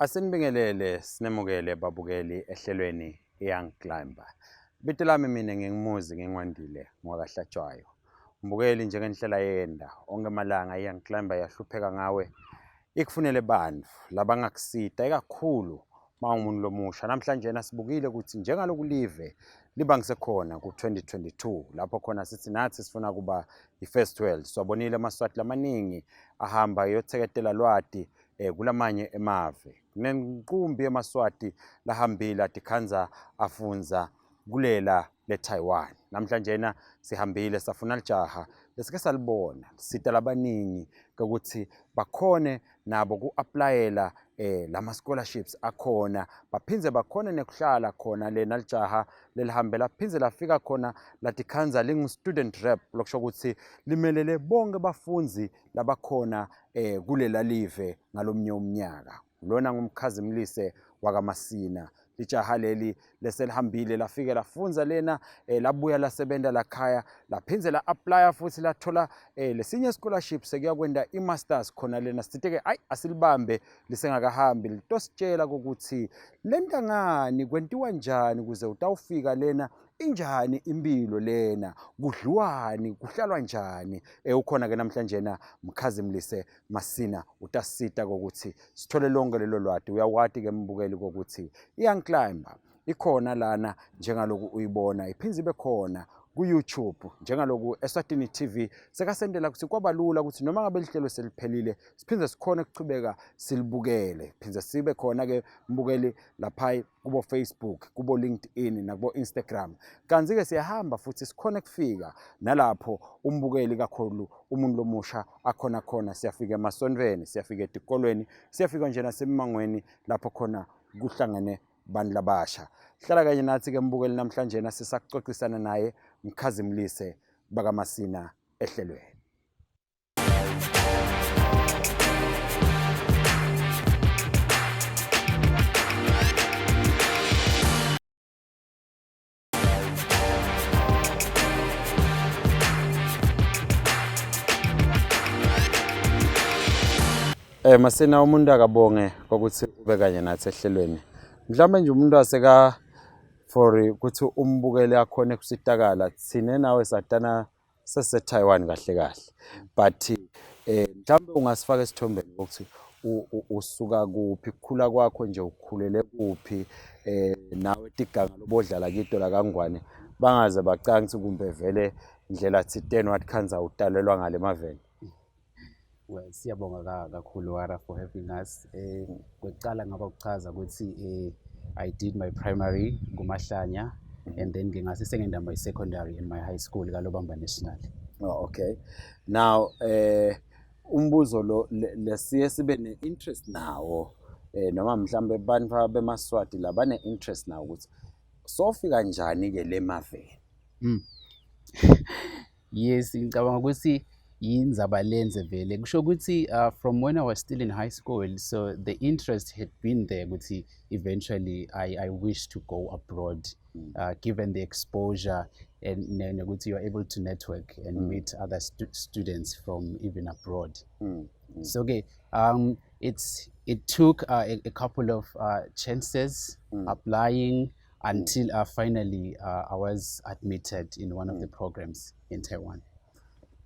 Asinibingelele sinemukele babukeli ehlelweni iYoung Climber. Bito lami mina nginguMuzi nginguWandile ngwakaHlatshwayo. Mbukeli njengendlela yenda onke malanga iYoung Climber yahlupheka ngawe ikufunele bantfu labangakusita ikakhulu mawungumuntu lomusha. Namhlanje nasibukile ukuthi njengaloku live libangise khona ku-2022 lapho khona sithi nathi sifuna kuba i-first world. Siwabonile amaSwati lamaningi ahamba eyotheketela lwati kulamanye emave. Kunenqumbi yemaSwati lahambile atikhandza afundza kulela leTaiwan. Namhlanje sihambile safuna lijaha lesike salibona sita labaningi ukuthi bakhone nabo ku-aplayela lama scholarships akhona baphindze bakhone nekuhlala khona lena lijaha lelihambe laphindze lafika khona latikhandza lingu-student rep, lokusho ukuthi limelele bonke bafundzi labakhona kulela live ngalomnye umnyaka. Lona nguMkhazimlise wakaMasina. Lijaha leli leselihambile lafike lafundza lena labuya lasebenta lakhaya laphindze la-aplaya futhi lathola lesinye scholarship sekuyakwenta i-masters khona lena. Sithite-ke ayi asilibambe lisengakahambi litositshela kokuthi lentangani kwentiwa njani ukuze utawufika lena, injani impilo lena, kudliwani, kuhlalwa njani. Ukhona ke namhlanje na Mkhazimlise Masina utasita kokuthi sithole lonke lelo lwati. Uyawati ke mbukeli kokuthi iYoung Climber ikhona lana njengaloku uyibona, iphindze ibe khona ku-YouTube njengaloku Eswatini TV sekasendela ukuthi kwaba lula ukuthi noma ngabe lihlelo seliphelile siphindze sikhone ukuchubeka silibukele, phindze sibe khona ke mbukeli lapha kubo Facebook, kubo LinkedIn nakubo Instagram. Kanti ke siyahamba futhi sikhona kufika nalapho umbukeli kakhulu umuntu lomusha akhona khona. Siyafika emasontweni, siyafika etikolweni, siyafika nje nasemimangweni lapho khona kuhlangene bantu labasha. Hlala kanye nathi ke mbukeli namhlanje nasisakuxoxisana naye Mkhazimlise bakaMasina ehlelweni. Masina umuntu akabonge ukuthi ube kanye nathi ehlelweni. Mhlawumbe nje umuntu aseka for ukuthi umbukele akhone kusitakala thine nawe satana sase Taiwan kahle kahle, but mhlawumbe ungasifaka esithombeni ukuthi usuka kuphi, kukhula kwakho nje ukhulele kuphi, nawe tiganga lobodlala kito la kaNgwane bangaze bacansi kumbe vele ndlela thiteni wathi khanza utalelwa ngale maveni. Well, siyabonga kakhulu Wara for having us. Kwekuqala ngaba kuchaza ukuthi I did my primary kuMahlanya and then ngingase sengenda my secondary and my high school kaLobamba National. Oh, okay. Now umbuzo lo lesiye sibe ne-interest nawo noma mhlambe abantu bemaSwati labane interest nawo ukuthi sofika njani ke le maveni. Yes, ngicabanga ukuthi yindzaba lenze vele kusho ukuthi from when I was still in high school, so the interest had been there ukuthi eventually I wish to go abroad, given the exposure and nokuthi you are able to network and meet other students from even abroad. So okay, it took a couple of chances applying until finally I was admitted in one of the programs in Taiwan.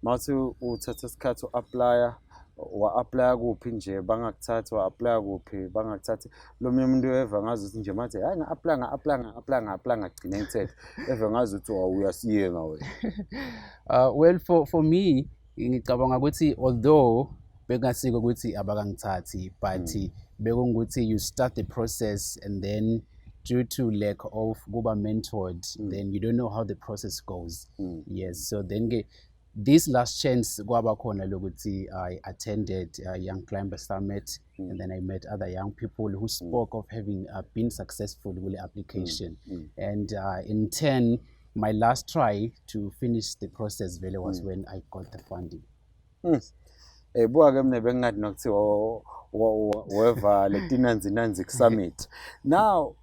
Mawuthi uthatha isikhathi u-aplya, wa-aplya kuphi nje bangakuthathi, wa-aplya kuphi bangakuthathi? Lo munye umuntu eva ngazuthi nje mathi hayi nga-aplya nga-aplya nga-aplya nga-aplya ngagcina ngithethe, eve ngazuthi uyasiyenga wena. Well, for me ngicabanga ukuthi although bekungasiko ukuthi abakangithathi, but bekungukuthi you start the process and then due to lack of kuba mentored, then you don't know how the process goes. Yes, so then ke this last chance kwaba khona lokuthi I attended Young Climber Summit and then I met other young people who spoke of having been successful with the application. And in turn, my last try to finish the process vele was when I got the funding. Buka ke mina bengingathi nokuthiwa weva letinanzi nanzi ku-summit. Now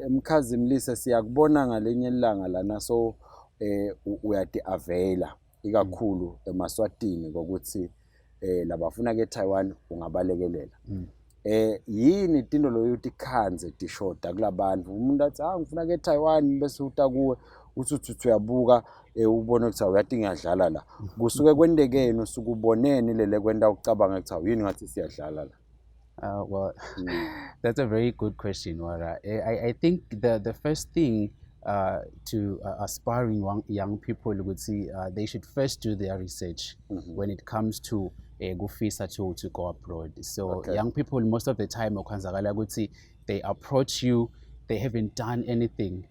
Mkhazimlise siyakubona ngalenye ilanga lana, so uyati-availa ikakhulu emaSwatini ngokuthi labafuna ke Taiwan ungabalekelela. Yini tinto loyo utikhandze tishoda kulabantu? Umuntu athi, "Ah, ngifuna ke eTaiwan," bese uta kuwe, uthi uthi uyabuka, ubone ukuthi awuyathi ngiyadlala la. Kusuke kwentekeni, usuke uboneni lele kwenta ucabanga ukuthi awu, yini ngathi siyadlala la? Well, that's a very good question, Wara. I think the first thing to aspiring young people would see, they should first do their research when it comes to kufisa to go abroad. So young people, most of the time, ukwenzakala ukuthi they approach you, they haven't done anything.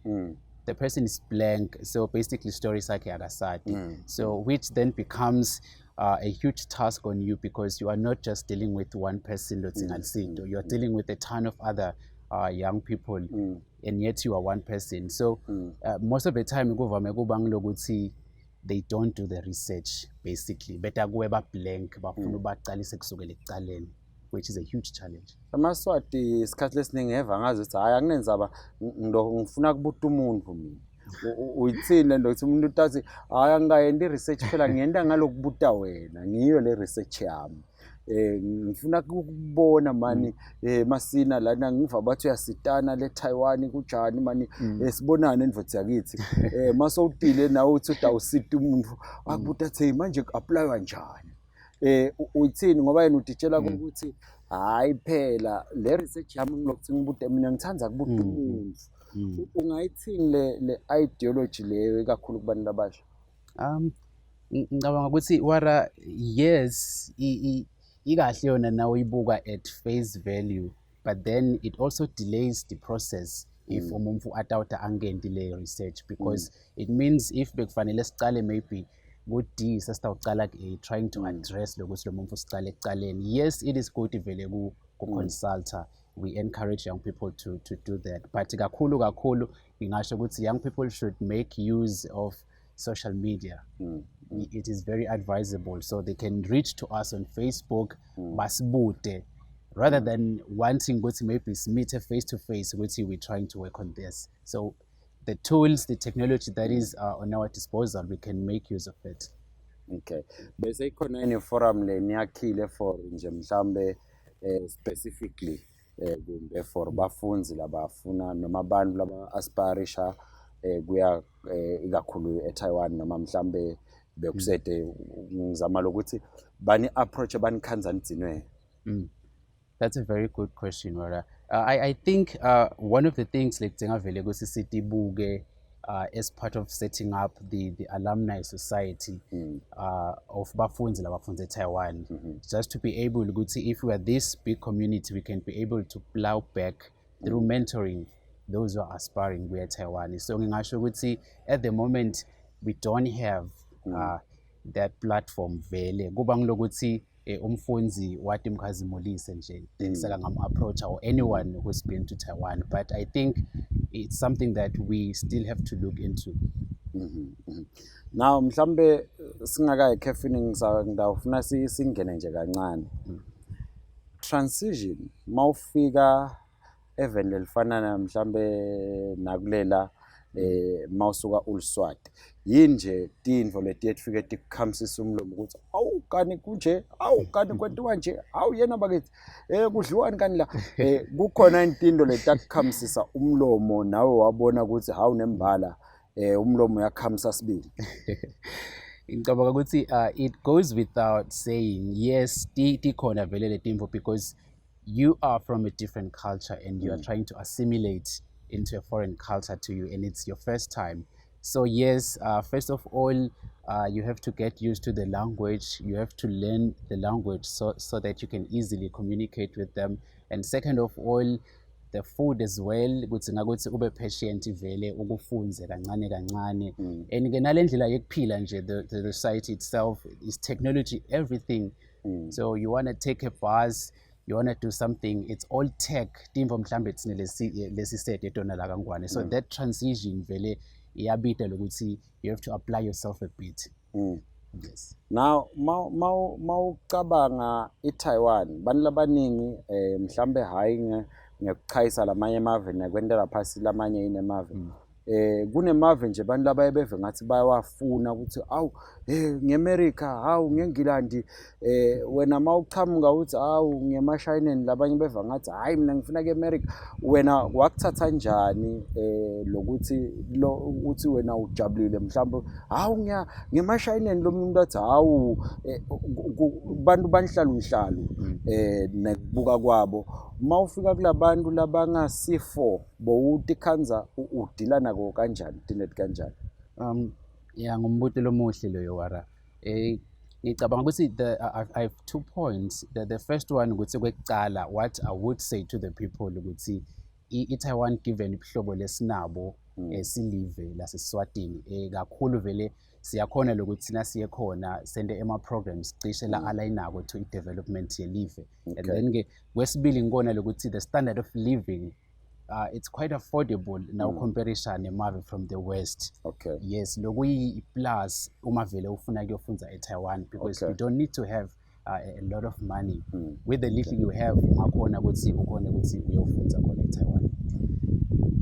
The person is blank. So basically, story sakhe akasati. So which then becomes a huge task on you because you are not just dealing with one person lodzinga lusito. You are dealing with a ton of other young people and yet you are one person. So most of the time kuvame kuba ngilokuthi they don't do the research, basically. Beta kuwe ba blank, bafuna baqalise kusukela ekuqaleni, which is a huge challenge. AmaSwati isikhathi lesiningi eva ngazi ukuthi hhayi, akunenzaba, ngifuna kubuta umuntu mina. Uyithini le nto ukuthi umuntu utathi, "Hhayi, angikayendi i-research phela, ngiyenda ngalokubuta wena, ngiyo le research yami. Ngifuna ukubona mani, masina lana ngiva bathi uyasitana le Taiwan, kunjani mani, sibonane ndvodza yakithi." Masowutile nawe uthi utawusita umuntu, akubuta athi, "Hey, manje ku-applywa njani?" Uyithini ngoba yena utitshela ukuthi, "Hayi phela, le research yami ngilokuthi ngibude, mina ngithanda kubuta umuntu." Ungayithini le ideology leyo, ikakhulu kubantu abasha? Ngicabanga ukuthi, Wara, yes, ikahle yona nawe uyibuka at face value, but then it also delays the process if umuntu atawuta angenti le research, because it means if bekufanele sicale maybe ku-D, sesitawucala ku-A, trying to address lokuthi lo muntu sicale ekucaleni. Yes, it is good vele ku-consulta. We encourage young people to do that, but kakhulu kakhulu ngingasho ukuthi young people should make use of social media. It is very advisable, so they can reach to us on Facebook, basibude, rather than wanting ukuthi maybe meet face to face ukuthi we're trying to work on this. So the tools, the technology that is on our disposal, we can make use of it. Okay, bese ikhona yini forum le niyakhile for nje mhlambe specifically kumbe for bafundzi labafuna noma abantu laba aspirisha kuya ikakhulu eTaiwan, noma mhlambe bekusede ngizama lokuthi bani approach banikhanza nidzinwe? That's a very good question, Wara. I think one of the things like vele ukuthi sitibuke as part of setting up the alumni society of bafundzi labafundza eTaiwan, just to be able ukuthi if we are this big community, we can be able to plow back through mentoring those who are aspiring kuya eTaiwan. So ngingasho ukuthi at the moment we don't have that platform vele. Kuba ngilokuthi umfundzi wati mkhazimulise nje seka ngam-approach or anyone who's been to Taiwan, but I think it's something that we still have to look into. Now mhlambe singakayi ekhefini, ngidawufuna singene nje kancane. Transition mawufika eveni lelifana na mhlambe nakulela, mawusuka uliSwati, yini nje tintfo letiye tifike tikukhamisisa umlomo ukuthi, "Awu, kani kunje? Awu, kani kwentiwa nje? Awu yena bakithi, kudliwani kani la?" Kukhona intinto letakukhamisisa umlomo nawe wabona ukuthi hawu, nembala umlomo uyakhamisa sibili? Ngicabanga ukuthi it goes without saying, yes, tikhona vele letimvo, because you are from a different culture and you are trying to assimilate into a foreign culture to you, and it's your first time. So yes, first of all, you have to get used to the language. You have to learn the language so that you can easily communicate with them. And second of all, the food as well, ukuthi ngakuthi ube patient vele, ukufunze kancane kancane, and ke nale ndlela yokuphila nje, the society itself is technology, everything. So you want to take a bus, you want to do something, it's all tech, timvo mhlambe thina lesi lesisede tona la kaNgwane. So that transition vele iyabida lokuthi you have to apply yourself a bit. Yes. Now mawucabanga iTaiwan, bantu labaningi mhlambe hayi ngekuchayisa lamanye emave nekwentela phasi lamanye yini emave. Eh kunemave nje abantu labaye beve ngathi bayawafuna ukuthi awu hey ngeAmerica hawu ngeNgilandi eh wena mawuqhamuka uthi hawu ngemashayineni labanye beva ngathi hayi mina ngifuna ke-America wena wakuthatha njani eh lokuthi lo uthi wena ujabulile mhlawumbe hawu ngiya ngemashayineni lo muntu athi hawu eh, bantu banhlalunhlalu mm. eh nekubuka kwabo uma ufika kulabantu labangasifo bowutikhandza udila nako kanjani tinet kanjani um ya ngumbuto lomuhle loyo wara eh ngicabanga ukuthi the I, I have two points the, the first one ukuthi kwekucala what i would say to the people ukuthi i-Taiwan given ubuhlobo lesinabo mm. eh, silive laseswatini eh, kakhulu vele siyakhona lokuthi thina siye khona sente ema-programs cishe la mm. alayinako to i-development yelive okay. and then ke kwesibili ngikona lokuthi the standard of living uh, it's quite affordable now mm. comparison nemave from the west okay. yes lokuyi-plus uma vele ufuna kuyofunza e-taiwan because okay. you don't need to have uh, a lot of money mm. with the little you have ungakhona ukuthi ukhone ukuthi uyofunza khona e-taiwan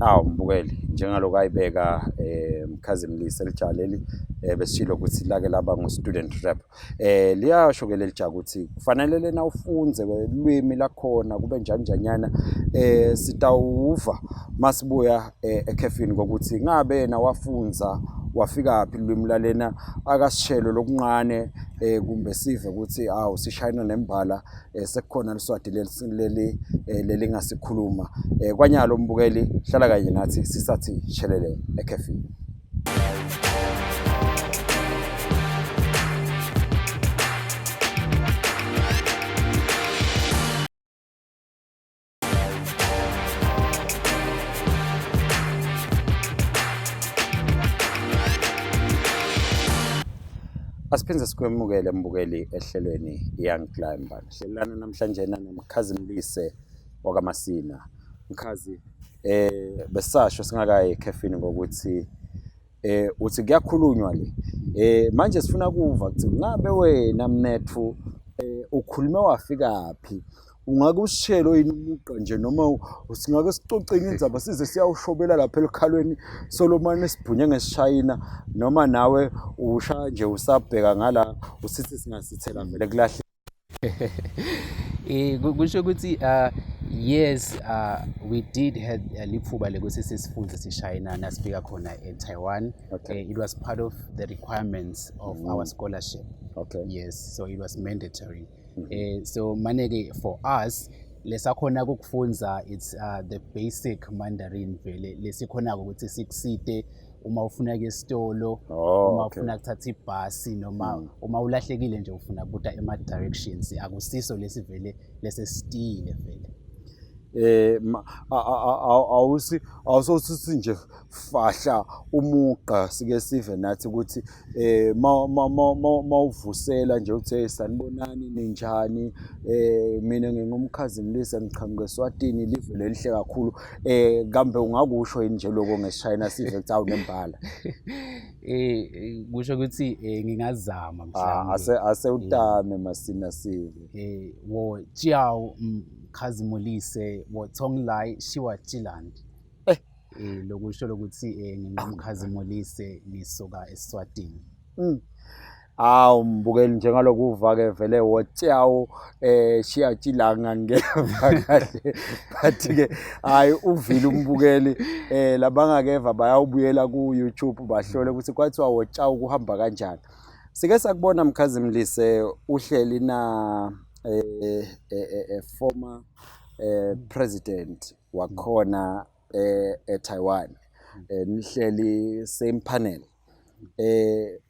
awu mbukeli njengaloku ayibeka eh mkhazi mlisa elijaleli eh besishilo ukuthi lake laba ngu student rep eh liyasho ke lelija ukuthi kufanele lena ufunze lwimi lakhona kube njani njanyana eh sitawuva masibuya eh, ekhefini kokuthi ngabe yena wafunza wafika phi lwimi lalena akasishelo lokunqane eh kumbe sive ukuthi awu sishayina nembala eh, sekukhona liswati leli eh, lelingasikhuluma eh, kwanyalo umbukeli hlala kanye nathi sisathi shelele ekhefini Asiphinde sikwemukele mbukeli ehlelweni Young Climber. Hlelana namhlanje nanomkhazimlise wakaMasina. Mkhazi eh besasho singakayi ekhefini ngokuthi eh uthi kuyakhulunywa le. Eh manje sifuna kuva ukuthi ngabe wena mnethu eh ukhulume wafikaphi ungake usishelo yini umugqa nje noma singake sixoxe indzaba size siyawushobela lapha elukhalweni solomane sibhunye ngesishayina noma nawe ushaya nje usabheka ngala usithi singasithela vele kulahle eh kusho ukuthi uh yes uh we did have uh, lithuba lokuthi sisifunde sishayina nasifika khona eTaiwan okay. uh, it was part of the requirements of mm. our scholarship okay yes so it was mandatory Mm -hmm. So mane-ke for us lesakhona ukukufunza it's uh, the basic Mandarin vele lesikhona ukuthi sikusite uma ufuna ke esitolo oh, uma okay. ufuna kuthatha ibhasi noma mm. uma ulahlekile nje ufuna kubuta ema directions akusiso lesi vele lesesitile vele eh awusi awusothi nje fahla umugqa sike sive nathi ukuthi eh mawuvusela nje uthi hey sanibonani ninjani eh mina ngingumkhazi mlisa ngiqhamuka eSwatini live lelihle kakhulu eh kambe ungakusho yini nje lokho ngesishayina sive ukuthi awu nembala eh kusho ukuthi eh, ngingazama ah, mhlawumbe ase ase utame masina sive eh wo jiao mkhazimulise wo tonglai shiwa jiland Eh. Eh lokusho lokuthi eh ngingumkhazimulise ngisuka eSwatini. Mm. Awu mbukeli njengaloku uva-ke vele wotshawu eh shiya tshilanga ngeva kahle but ke hayi uvile umbukeli eh labangakeva bayawubuyela ku YouTube bahlole ukuthi kwathiwa wotshawu kuhamba kanjani. Sike sakubona Mkhazimlise uhleli na eh, eh, eh, eh former eh president wakhona eh eTaiwan eh, nihleli same panel eh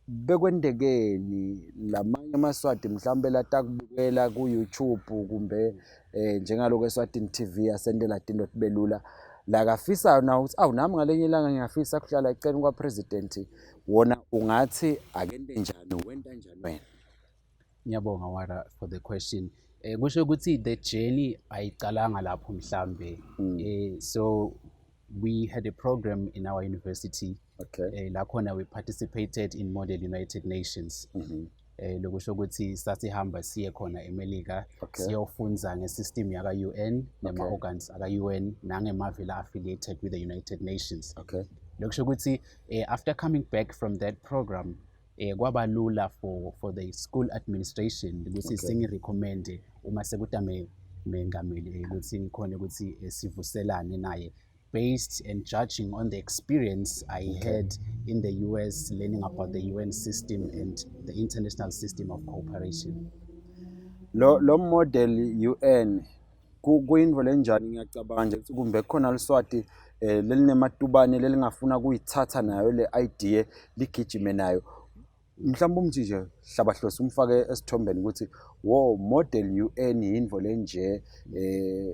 bekwendekeni lamanye amaswati mhlawumbe latakubukela ku YouTube kumbe eh njengaloko eSwatini TV asendela tinto tibelula lakafisayo na ukuthi awu nami ngalenye ilanga ngiyafisa kuhlala eceleni kwa president wona ungathi akente njani wenta njani wena Ngiyabonga Wara for the question. Eh kusho ukuthi the journey ayicalanga lapho mhlambe. Mm. Eh so we had a program in our university okay eh la khona we participated in Model United Nations. mm -hmm. Lokusho ukuthi sasihamba siye khona eMelika siyofundza ngesystem yaka UN nema organs aka UN nangemave la affiliated with the United Nations. Lokusho ukuthi after coming back from that program, kwaba lula for the school administration ukuthi singi-recommend uma sekutame mengameli ukuthi ngikhone ukuthi sivuselane naye based and judging on the experience I had in the US learning about the UN system and the international system of cooperation. Lo model UN kuyintfo lenjani? Ngiyacabanga nje ukuthi kumbe khona liswati lelinematubane lelingafuna kuyithatha nayo le idea, ligijime nayo. Mhlawumbe umthi nje hlabahlosi umfake esithombeni ukuthi wo model UN yintfo lenje,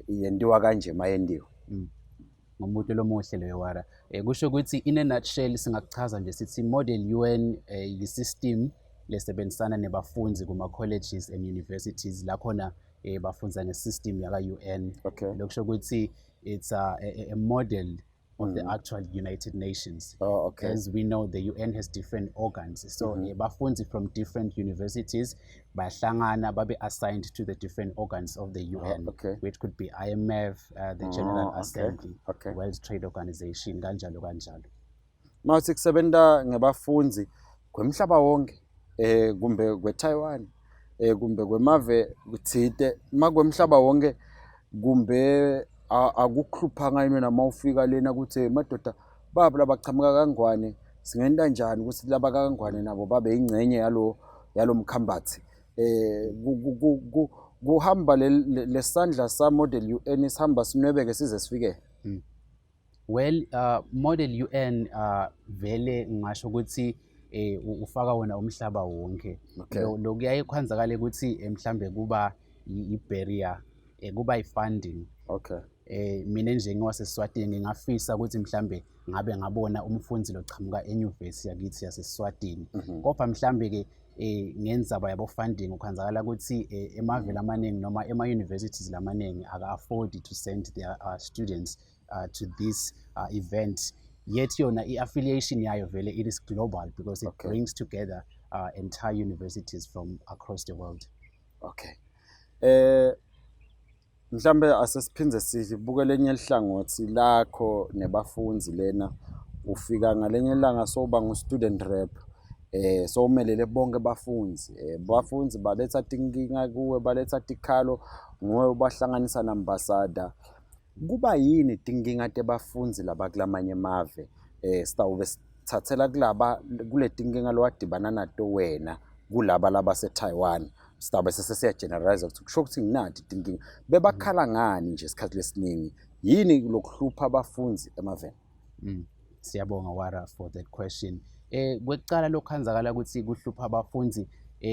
yentiwa kanje mayendiwa. Ngumuntu lomuhle loyo, Wara. Kusho ukuthi in a nutshell singakuchaza nje sithi model UN yi-system lesebenzisana nebafundi kuma-colleges and universities la khona bafundza nge-system yaka-UN. Lokusho ukuthi it's a model of the actual United Nations. As we know, the UN has different organs. So bafundi from different universities bahlangana babe assigned to the different organs of the UN, which could be IMF, the General Assembly, World Trade Organization, kanjalo kanjalo. Mawuthi kusebenta ngebafundzi kwemhlaba wonke, kumbe kweTaiwan, kumbe kwemave kutsite, makwemhlaba wonke, kumbe akukuhluphanga yini wena mawufika lena ukuthi madoda babo labachamuka kangwane, singenta njani ukuthi laba kangwane nabo babe ingcenye yalo mkhambathi? Kuhamba lesandla sa model UN sihamba sinwebeke size sifike? Well, model UN vele ngisho ukuthi ufaka wona umhlaba wonke. Lo kuyaye kwenzakale ukuthi mhlambe kuba i-barrier, kuba i-funding. Mina nje ngiwaseSwatini, ngingafisa ukuthi mhlambe ngabe ngabona umfundzi lochamuka enyuvesi yakithi yaseSwatini. Kodwa mhlambe ke ngenzaba yabo funding, ukhwanzakala ukuthi emaveli amaningi noma ema universities lamaningi aka afford to send their students to this event. Yet yona i-affiliation yayo vele it is global because it brings together entire universities from across the world. Okay. Mhlambe asesiphindze sibuke lenye ihlangothi lakho nebafundi lena. Ufika ngalenye ilanga soba ngu-student rep, sowumelele bonke bafundi, bafundi baletha tinkinga kuwe, baletha tikhalo nguwe, ubahlanganisa na-ambassador. Kuba yini tinkinga tebafundzi laba kulamanye emave? Sitawube sithathela kulaba kule tinkinga lowadibana nato wena kulaba labase-Taiwan, sitawube sesiya-generalize ukuthi kusho ukuthi nginati tinkinga. Bebakhala ngani nje isikhathi lesiningi? Yini lokuhlupha abafundi emaveni? Siyabonga, Wara, for that question. Kwekuqala lokukhanzakala ukuthi kuhlupha abafundi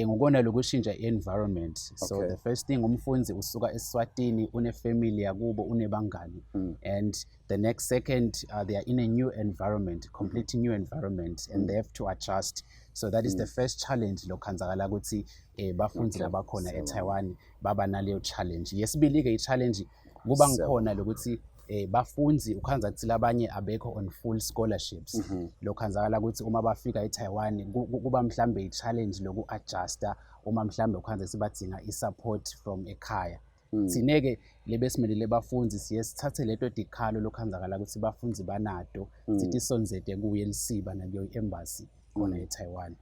ngukona lokushintsha i-environment. So the first thing, umfundi usuka eSwatini, une-family yakubo, unebangani. And the next second they are in a new environment, completely new environment, and they have to adjust. So that is the first challenge lokhanzakala ukuthi bafundi labakhona eTaiwan baba naleyo challenge. Yesibili ke i-challenge kuba ngikhona lokuthi bafundi ukhanza ukuthi labanye abekho on full scholarships. Lokhanzakala ukuthi uma bafika eTaiwan kuba mhlambe i-challenge loku-adjusta uma mhlambe ukhanza ukuthi badinga i-support from ekhaya. Thine-ke lebesimelele bafundi siye sithathe leto tikhalo lokhanzakala ukuthi bafundi banato, sithi sonzete kuye lisiba nakuyo i-embassy khona eTaiwan.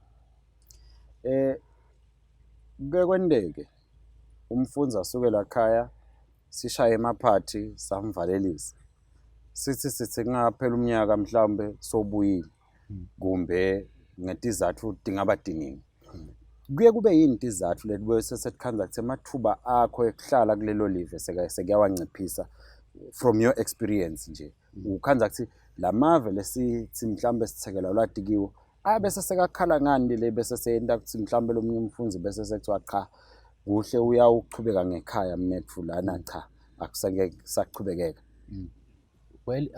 Kuke kwenteke umfundzi asuke lakhaya, sishaye emaphathi, samvalelisa, sithi kungaphela umnyaka mhlawumbe sobuyile, kumbe ngetizathu tingaba tiningi. Kuye kube yini tizathu leti bese setikhandza ukuthi emathuba akho ekuhlala kulelo live sekuyawanciphisa? From your experience nje, ukhandza ukuthi lamave lesithi mhlawumbe sithekela lwati kiwo bese sekakhala ngani le, bese seyenta ukuthi mhlawumbe lomunye umfundzi bese sekuthiwa cha, kuhle uyawuchubeka ngekhaya mnetfu lana, cha, akuseke kusachubekeka? Well,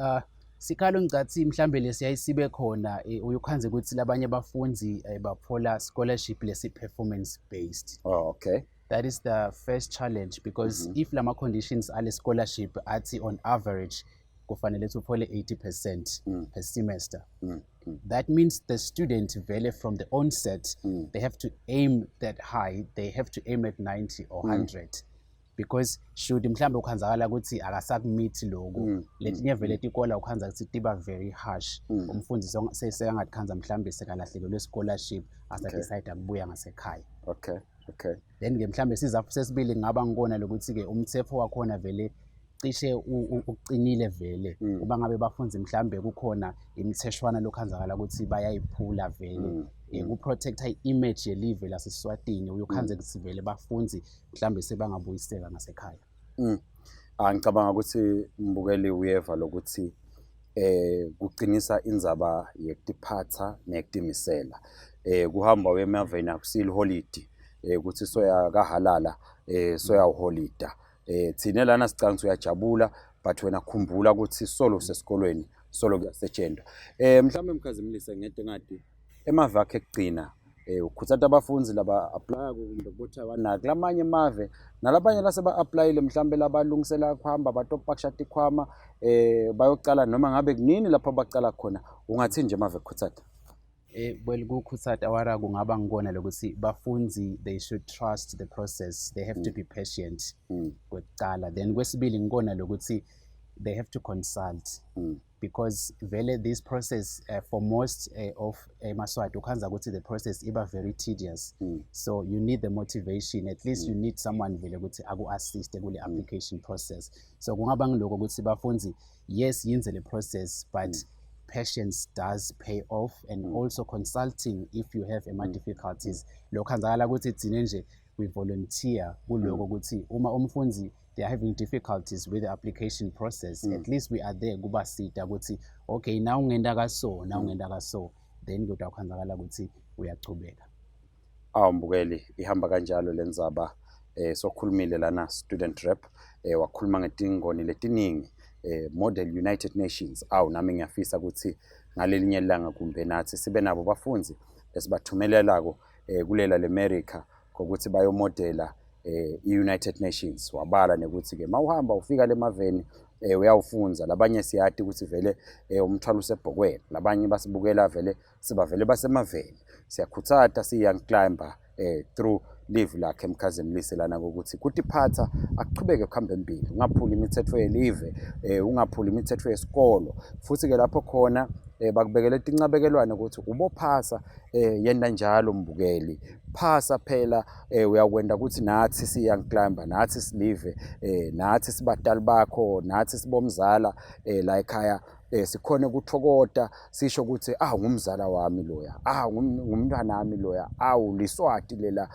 sikhalo ngicathi mhlambe lesiyayisibe khona, uyukhanze ukuthi labanye abafundi bathola scholarship lesi performance based. That is the first challenge because if lama conditions ale scholarship athi on average Kufanele uthole 80% per semester. That means the student vele from the onset, they have to aim that high. They have to aim at 90 or 100, because should mhlambe ukhanzakala ukuthi akasakumithi lokhu, letinye vele tikola ukhanza ukuthi tiba very harsh. Umfundi sekangatikhanza mhlambe sekalahlekelwe scholarship, asa-decide akubuya ngasekhaya. Then ke mhlambe sizathu sesibili ngaba ngikona lokuthi ke umthetho wakhona vele cishe uqinile vele. Uma ngabe bafunzi mhlambe kukhona imitheshwana lokhanzakala ukuthi bayayiphula vele, ku-protecta i-image yelive laseSwatini, uyokhanze ukuthi vele bafunzi mhlambe sebangabuyiseka ngasekhaya. Ah, ngicabanga ukuthi mbukeli uyeva lokuthi kuqinisa indzaba yekutiphatha nekutimisela. Kuhamba uye emaveni akusilo holiday, ukuthi soya kahalala, soya uholida. Thina lana sicanga ukuthi uyajabula, but wena khumbula ukuthi solo usesikolweni, solo kuyasetshenzwa. Mhlawumbe Mkhazimlise, ngede ngadi emave akhe ekugcina, ukhuthaza abafundi laba apply kumbe kubo-Taiwan nakulamanye emave, nalabanye laseba applyile, mhlambe labalungisela kuhamba batopakisha tikhwama, bayocala noma ngabe kunini lapho bacala khona, ungathi nje emave ekukhuthaza? Well, kukhuthaza awara kungaba ngikona lokuthi bafundi, they should trust the process. They have to be patient kwekucala. Then kwesibili ngikona lokuthi they have to consult, because vele this process, for most of emaSwati, ukhanza ukuthi the process iba very tedious. So you need the motivation. At least you need someone vele ukuthi aku-assiste kule application process. So kungaba ngiloko ukuthi bafundi, yes, yenze le process, but patience does pay off, and also consulting if you have ama difficulties. Lokhanzakala ukuthi thina nje we volunteer kuloko ukuthi uma umfundi they are having difficulties with the application process, at least we are there kubasita ukuthi okay, na ungenda kaso, na ungenda kaso, then kodwa khanzakala ukuthi uyachubeka. Awu mbukeli, ihamba kanjalo lenzaba. Sokhulumile lana student rep, wakhuluma ngetingoni letiningi, Model United Nations. Awu, nami ngiyafisa ukuthi ngalelinye ilanga kumbe nathi sibe nabo bafunzi esibathumelelako kulela leAmerica ngokuthi bayomodela i-United Nations. Wabala nekuthi ke mawuhamba ufika lemaveni, uyawufunza. Labanye siyati ukuthi vele umthwalo usebhokweni, labanye basibukela vele sibavele basemaveni. Siyakhuthatha siyi-Young Climber through live lakhe Mkhazimlise lana ukuthi kutiphatha akuchubeke kuhambe embili, ungaphuli imithetho yelive, ungaphuli imithetho yesikolo. Futhi ke lapho khona bakubekele tincabekelwane ukuthi ubophasa, yenda njalo mbukeli, phasa phela, uyakwenda ukuthi nathi siyi-Young Climber, nathi silive, nathi sibatali bakho, nathi sibomzala, la ekhaya sikhone ukuthokota sisho ukuthi ah, ngumzala wami loya, ah, ngumntwana wami loya, awu liswati lela.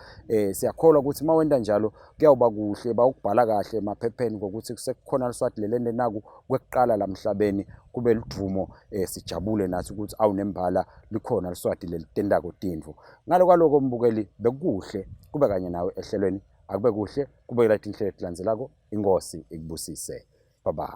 Siyakholwa ukuthi mawenda njalo kuyawuba kuhle, bawukubhala kahle emaphepheni ngokuthi sekukhona liswati lelende naku kwekuqala lamhlabeni, kube ludumo, sijabule nathi ukuthi awu, nembala likhona liswati lelitendako tintfo. Ngalo kwaloko mbukeli, bekukuhle kube kanye nawe ehlelweni. Akube kuhle kubekela tinhlelo etilandzelako. Inkosi ikubusise. Bye bye.